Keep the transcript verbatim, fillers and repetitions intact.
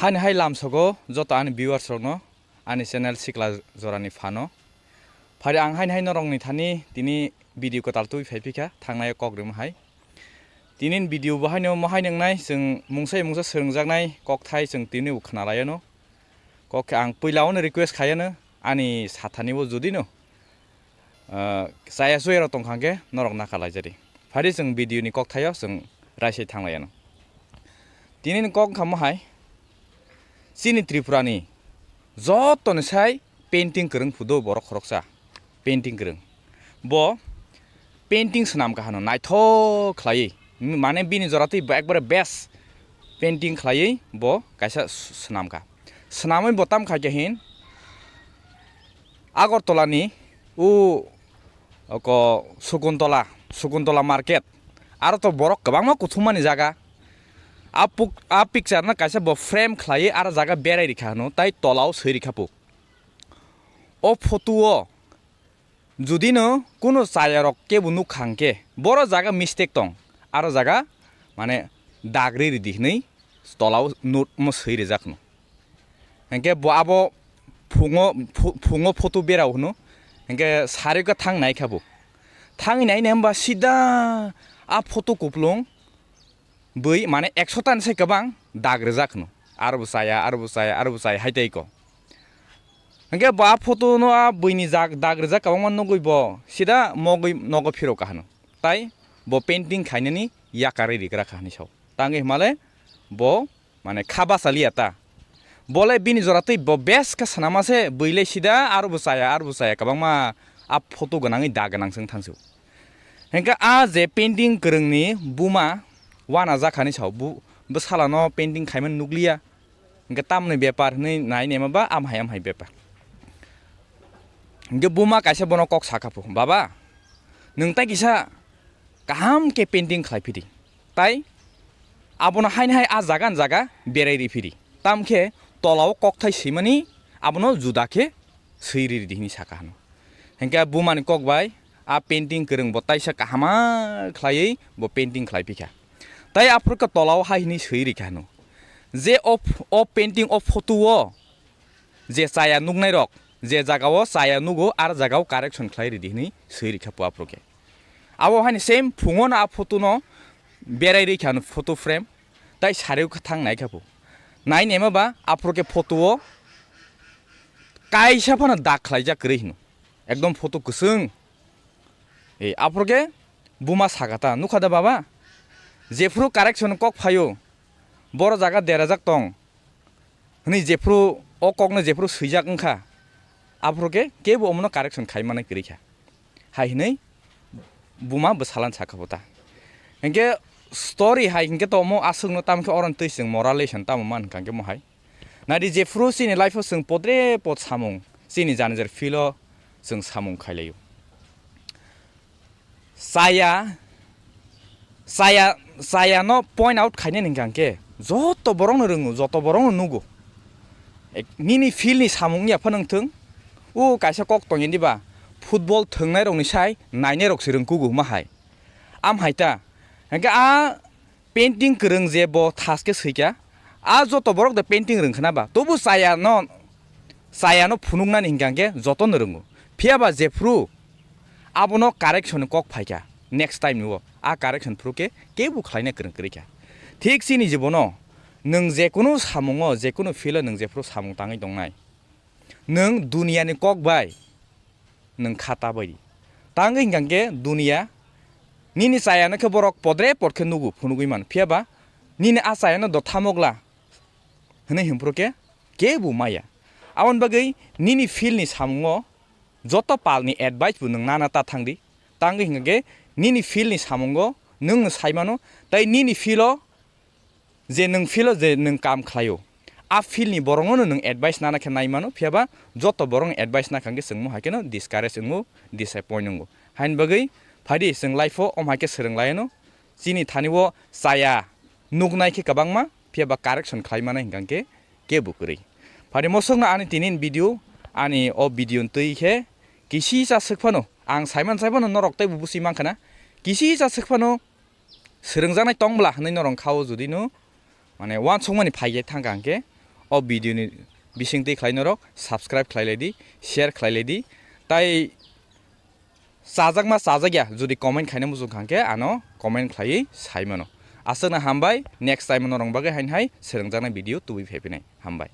Haini hai lamsogo joto ani viewers rokno ani channel Sikla Jorani phano. Phari ang haini hai norokni thani tini video kwtal twi phai phikha thangnai kok rwma hai. Tini video bo haino mo hai nwngnai chwng mungsa mungsa swrwngjaknai kokthai chwng tini bo khna laiano. Kok khe ang puila ono request khaiano ani sathani bo judino, ah, chaya chuya rok tongkha hwnkhe norok nakha laijadi. Phari chwng video ni kokthaio chwng raisai thanglaiano. Tini ni kok wngkha mo hai, chini Tripura ni joto ni sai painting kwrwng phudo borok khoroksa, painting kwrwng. Bo painting swnam kha hano naithok khlaiwi, mane bini jora twi ekbare best painting khlaiwi bo kaisa s-, swnam kha. Swnamwi bo tam kha khe hin Agartala ni u oko Sukuntola, Sukuntola market. Aro to borok kwbangma kuthumani jaga. A puk-, a picture no kaisa bo frame khlaiwi aro jaga berai rikha hwno, tai tolao swi rikha puk. O photo o judino kuno chayarok kebo nukha hwnkhe, boro jaga mistake tong, aro jaga mane dagri ridi hwnwi tolao note mo swi rijak hwno. Hwnkhe bo abo phungo, phu-, phungo photo berao hwno, hwnkhe sari khe thang nai kha bo. Thangwi nai nai hwnba sida a photo kuplung bui mane ekso tani sai kwbang dag rijak hwno. Aro bo chaya, aro bo chaya, aro bo chaya hai tei ko. Hwnkhe bo a photo no a buini jag-, dag rijak kwbangma nugui bo sida mogwi nogo phiro kha hwno. Tai bo painting khainani yakarwi rigra kha hwnwi sao. Tangwi hwnmale bo mane kha bachaliya ta. Bole bini jora twi bo best khe swnama se, bui le sida aro bo chaya, aro bo chaya, kwbangma a photo gwnangwi da gwnang se wng thang se. Hwnkhe a je painting kwrwngni buma wana jak hani sao, bu-, bwsala no painting khaimani nukliya. Hwnkhe tamoni bepar hwnwi nai naima ba amhai amhai bepar. Hwnkhe buma kaisa bono kok sakha phu, "Baba, nwng tai kisa kaham khe painting khlai phidi." Tai abono haini hai a jaga ni jaga berai ri phidi. Tamkhe tolao kokthai swimani abono juda khe swi ri ridi hwnwi sakha hwno. Hwnkhe bumani kok bai a painting kwrwng bo taisa kahama khlaiwi bo painting khlai phikha. Tai aphuru khe tolao hai hwnwi swi rikha hwno. Je o, o painting o photo o je chaya nuknai rok, je jaga o chaya nugo, ar jaga o correction khlai ridi hwnwi swi rikha po aphuru khe. Abo haini same phungo no a photo no berai rikha hwno photo frame, tai sari o khe thang nai kha po. Nai naima ba aphuru khe photo o kaisa phano dag khlaijak kwrwi hwno. Ekdom photo kwchwng. E, aphuru khe buma sakha ta, "Nukha da baba? Jephuru correction kok phaio, boro jaga derajak tong." Hwnwi jephuru o kokno jephuru swijak wngkha, aphuru khe kebo omono correction khai manai kwrwi kha, hai hwnwi buma bwsalan sakha bo ta. Hinkhe story hai hinkhe to omo aswkno, tamo khe oro twi chwng moral lesson tamo man hwnkha hinkhe mo hai. Naidi jephuru chini life o chwng podre pod samung, chini jani jar field o chwng samung khailaio. Chaya, chaya, chaya no point out khainani hwnkha khe joto borok no rwngo, joto borok no nugo. Ek-, nini field ni samung ya phano wngthwng, o kaisa kok tongya diba, football thwngnai rok ni sai nainai rok se rwngkugo hwnma hai. Am hai ta, hwnkhe a painting kwrwng je bo thas khe swikha, a joto borok de painting rwngkhna ba, tobu chaya no, chaya no phunuknani hwnkha khe joto no rwngo. Phiya ba jephuru abono correction ni kok phaikha, next time ni o a correction phuru khe kebo khlaina kwrwng kwrwi kha. Thik chini jibono nwng jekunu samungo, jekunu field o nwng jephuru samung tangwi tongnai, nwng duniya ni kok bai nwng kha ta bai di. Tangwi hwnkha khe duniya nini chaya no khe borok podre pod khe nugo, phunugwi mano. Phiya ba nini a chaya no dotha mogla hwnwi hwnphuru khe kebo maya. Aboni bagwi nini field ni samungo joto pal ni advice bo nwng nana ta thang di. Tangwi hwnkha khe nini field ni samungo nwng no sai mano, tai nini field o je nwng field o je nwng kam khlaio, a field ni borok no nwng advice nana khe nai mano, phiya ba joto borok ni advice nakha hwnkhe chwng mo hai kheno discourage wngo, disappoint wngo. Haini bagwi phai di chwng life o om hai khe swrwng lai anw, chini thani o chaya nuknai khe kwbangma, phiya ba correction khlai manai hwnkha khe kebo kwrwi. Phai di mosok no ani tini ni video, ani o video ni twi khe kisi cha swk phano, ang saiman sai phano norok tei bo busi mankha na, kisi cha swk phano swrwngjaknai tong bwla hwnwi norok kha o jodi no, mane, uansukmani phai khe thang kha hwnkhe, o video ni bisingtwi khlai norok subscribe khlai lai di, share khlai lai di. Tai chajakma chajakya jodi comment khaina muchung kha hwnkhe ano comment khlaiwi sai mano. Aswkno hambai, next time norok bagwi haino hai swrwngjaknai video tubui phai phinai. Hambai.